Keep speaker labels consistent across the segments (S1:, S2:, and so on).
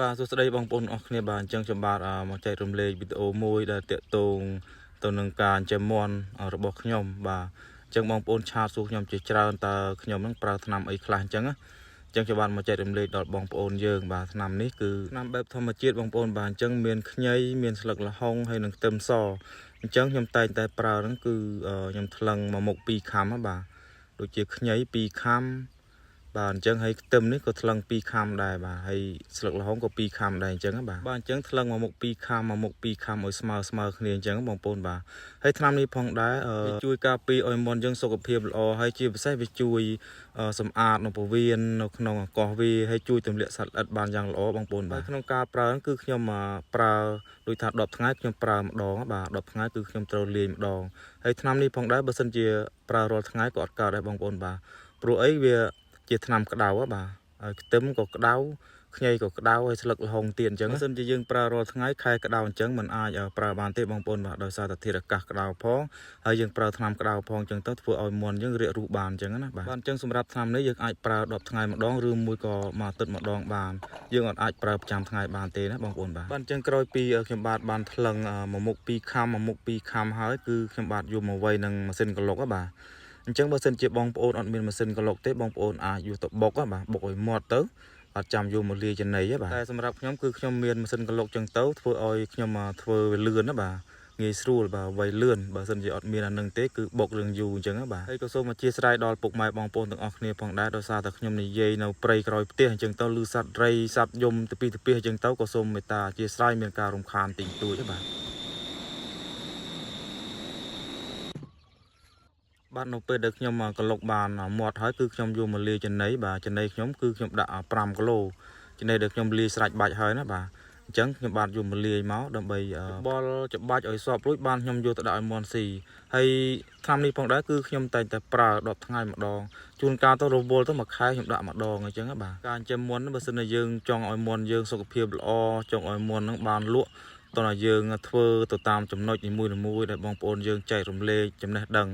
S1: បាទសួស្តីបងប្អូនអរគ្នាបាទអញ្ចឹងខ្ញុំបាទមកចែករំលែកវីដេអូមួយដែលតាក់ទងទៅនឹងការចិញ្ចឹមមាន់របស់ខ្ញុំបាទអញ្ចឹងបងប្អូន chat សួរខ្ញុំជាច្រើនតើខ្ញុំនឹងប្រើថ្នាំអីខ្លះអញ្ចឹងណាអញ្ចឹងខ្ញុំបាទមកចែករំលែកដល់បងប្អូនយើងបាទថ្នាំនេះគឺថ្នាំបែបធម្មជាតិបងប្អូនបាទអញ្ចឹងមានខ្ញីមានស្លឹកល្ហុងហើយនិងខ្ទឹមសអញ្ចឹងខ្ញុំតែងតែប្រើហ្នឹងគឺខ្ញុំថ្លឹងមួយមុខ2ខាំណាបាទដូចជាខ្ញី2ខាំ បាទអញ្ចឹងហើយខ្ទឹមនេះក៏ថ្លឹង2ខាំដែរបាទហើយស្លឹកល្ហុងក៏2ខាំដែរអញ្ចឹងបាទបាទអញ្ចឹងថ្លឹងមួយមុខ2ខាំមួយមុខ2ខាំឲ្យស្មើស្មើគ្នាអញ្ចឹងបងប្អូនបាទហើយថ្នាំនេះផងដែរវាជួយការពារឲ្យមាន់យើងសុខភាពល្អហើយជាពិសេសវាជួយសម្អាតនៅពោះវៀននៅក្នុងអាកោះវាហើយជួយទម្លាក់សត្វល្អិតបានយ៉ាងល្អបងប្អូនបាទក្នុងការប្រើគឺខ្ញុំប្រើដូចថា10ថ្ងៃខ្ញុំប្រើម្ដងបាទ10ថ្ងៃគឺខ្ញុំត្រូវលាយម្ដងហើយថ្នាំនេះផងដែរបើសិនជាប្រើរាល់ថ្ងៃក៏អត់កើតដែរបងប្អូនបាទព្រោះអីវា ជាថ្នាំក្តៅហ៎បាទហើយខ្ទឹមក៏ក្តៅខ្ញីក៏ក្តៅហើយស្លឹកល្ហុងទៀតអញ្ចឹងបើសិនជាយើងប្រើរាល់ថ្ងៃខែក្តៅអញ្ចឹងมันអាចប្រើបានទេបងប្អូនបាទដោយសារតែធាតុអាកាសក្តៅផងហើយយើងប្រើថ្នាំក្តៅផងអញ្ចឹងទៅធ្វើឲ្យមាន់យើងរាករូសបានអញ្ចឹងណាបាទបាទអញ្ចឹងសម្រាប់ថ្នាំនេះយើងអាចប្រើ10ថ្ងៃម្ដងឬមួយក៏មួយអាទិត្យម្ដងបានយើងអត់អាចប្រើប្រចាំថ្ងៃបានទេណាបងប្អូនបាទបាទអញ្ចឹងក្រោយពីខ្ញុំបាទបានថ្លឹងមួយមុខ2ខាំមួយមុខ2ខាំហើយគឺខ្ញុំបាទយកមកវៃនឹងម៉ាស៊ីនក្លុកហ៎បាទ អញ្ចឹងបើសិនជាបងប្អូនអត់មានម៉ាស៊ីនក្លុកទេបងប្អូនអាចយកទៅបុកបាទបុកឲ្យម៉ត់ទៅអត់ចាំយកមកលាយចំណីទេបាទតែសម្រាប់ខ្ញុំគឺខ្ញុំមានម៉ាស៊ីនក្លុកចឹងទៅធ្វើឲ្យខ្ញុំធ្វើវាលឿនណាបាទងាយស្រួលបាទវៃលឿនបើសិនជាអត់មានអានឹងទេគឺបុករឿងយូរអញ្ចឹងបាទហើយក៏សូមអធ្យាស្រ័យដល់ពុកម៉ែបងប្អូនទាំងអស់គ្នាផងដែរដោយសារតែខ្ញុំនិយាយនៅព្រៃក្រោយផ្ទះអញ្ចឹងទៅឮសត្វរៃសត្វយំទៅពីទៅពីអញ្ចឹងទៅក៏សូមមេត្តាអធ្យាស្រ័យមានការរំខានតិចតួចបាទ បាទនៅពេលដែលខ្ញុំក្លុកបានមាត់ហើយគឺខ្ញុំយកមកលាយចំណីបាទចំណីខ្ញុំគឺខ្ញុំដាក់5គីឡូចំណីដែលខ្ញុំលាយស្រេចបាច់ហើយណាបាទអញ្ចឹងខ្ញុំបាទយកមកលាយមកដើម្បីបល់ច្បាច់ឲ្យសព្វរួចបានខ្ញុំយកទៅដាក់ឲ្យមាន់ស៊ីហើយថ្នាំនេះផងដែរគឺខ្ញុំតែងតែប្រើ10ថ្ងៃម្ដងជួនកាលទៅរវល់ទៅមួយខែខ្ញុំដាក់ម្ដងអញ្ចឹងណាបាទការចិញ្ចឹមមាន់បើសិនជាយើងចង់ឲ្យមាន់យើងសុខភាពល្អចង់ឲ្យមាន់នឹងបានលក់តោះយើងធ្វើទៅតាមចំណុចនីមួយៗដែលបងប្អូនយើងចែករំលែកចំណេះដឹង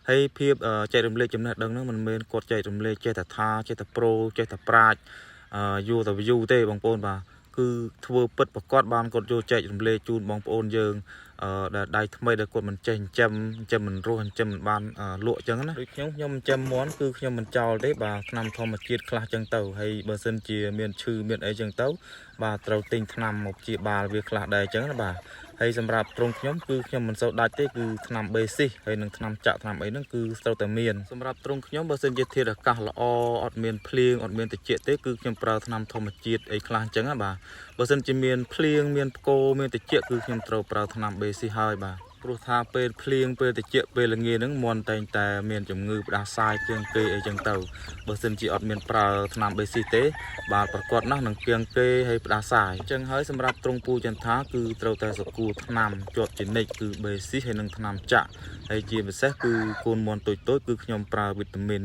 S1: ហើយភាពចែករំលែកចំណេះដឹងហ្នឹងមិនមែនគាត់ចែករំលែកចេះតែថាចេះតែប្រូចេះតែប្រាជ្ញយូរតែ view ទេបងប្អូនបាទគឺធ្វើពិតប្រកបបានគាត់យកចែករំលែកជូនបងប្អូនយើងដែលដៃថ្មីដែលគាត់មិនចេះចិញ្ចឹមចិញ្ចឹមមិនរស់ចិញ្ចឹមមិនបានលក់អញ្ចឹងណាដូចខ្ញុំខ្ញុំចិញ្ចឹមមាន់គឺខ្ញុំមិនចោលទេបាទថ្នាំធម្មជាតិខ្លះអញ្ចឹងទៅហើយបើសិនជាមានឈឺមានអីអញ្ចឹងទៅបាទត្រូវទិញថ្នាំមកព្យាបាលវាខ្លះដែរអញ្ចឹងណាបាទ ហើយសម្រាប់ទ្រុងខ្ញុំគឺខ្ញុំមិនសូវដាច់ទេគឺថ្នាំ basic ហើយនិងថ្នាំចាក់ថ្នាំអីហ្នឹងគឺត្រូវតែមានសម្រាប់ទ្រុងខ្ញុំបើសិនជាធាតុអាកាសល្អអត់មានភ្លៀងអត់មានត្រជាក់ទេគឺខ្ញុំប្រើថ្នាំធម្មជាតិអីខ្លះអញ្ចឹងណាបាទបើសិនជាមានភ្លៀងមានផ្គរមានត្រជាក់គឺខ្ញុំត្រូវប្រើថ្នាំ basic ហើយបាទព្រោះថាពេលភ្លៀងពេលត្រជាក់ពេលល្ងាហ្នឹងមាន់តែងតែមានជំងឺផ្ដាសាយជាងគេអីចឹងទៅបើសិនជាអត់មានប្រើថ្នាំ basic ទេបាទប្រកាសណាស់នឹងគៀងគេហើយផ្ដាសាយអញ្ចឹងហើយសម្រាប់ទ្រុងពូចន្ទាគឺត្រូវតែសកួរថ្នាំជាប់ជានិច្ចគឺ basic ហើយនិងថ្នាំចាក់ហើយជាពិសេសគឺកូនមាន់តូចៗគឺខ្ញុំប្រើវីតាមីន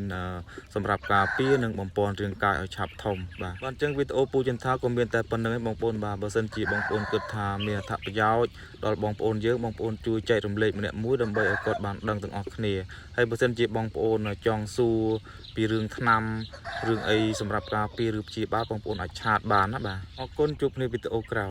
S1: សម្រាប់ការពារនិងបំពន់រាងកាយឲ្យឆាប់ធំបាទបាទអញ្ចឹងវីដេអូពូចន្ទាក៏មានតែប៉ុណ្្នឹងឯងបងប្អូនបាទបើសិនជាបងប្អូនគិតថាមានអត្ថប្រយោជន៍ដល់បងប្អូនយើងបងប្អូនជួយចែករំលែកម្នាក់មួយដើម្បីឲ្យគាត់បានដឹងទាំងអស់គ្នាហើយបើសិនជាបងប្អូនចង់សួរពីរឿងថ្នាំរឿងអីសម្រាប់ការពារឬព្យាបាលបងប្អូនអាច chat បានណាបាទអរគុណជួបគ្នាវីដេអូក្រោយ។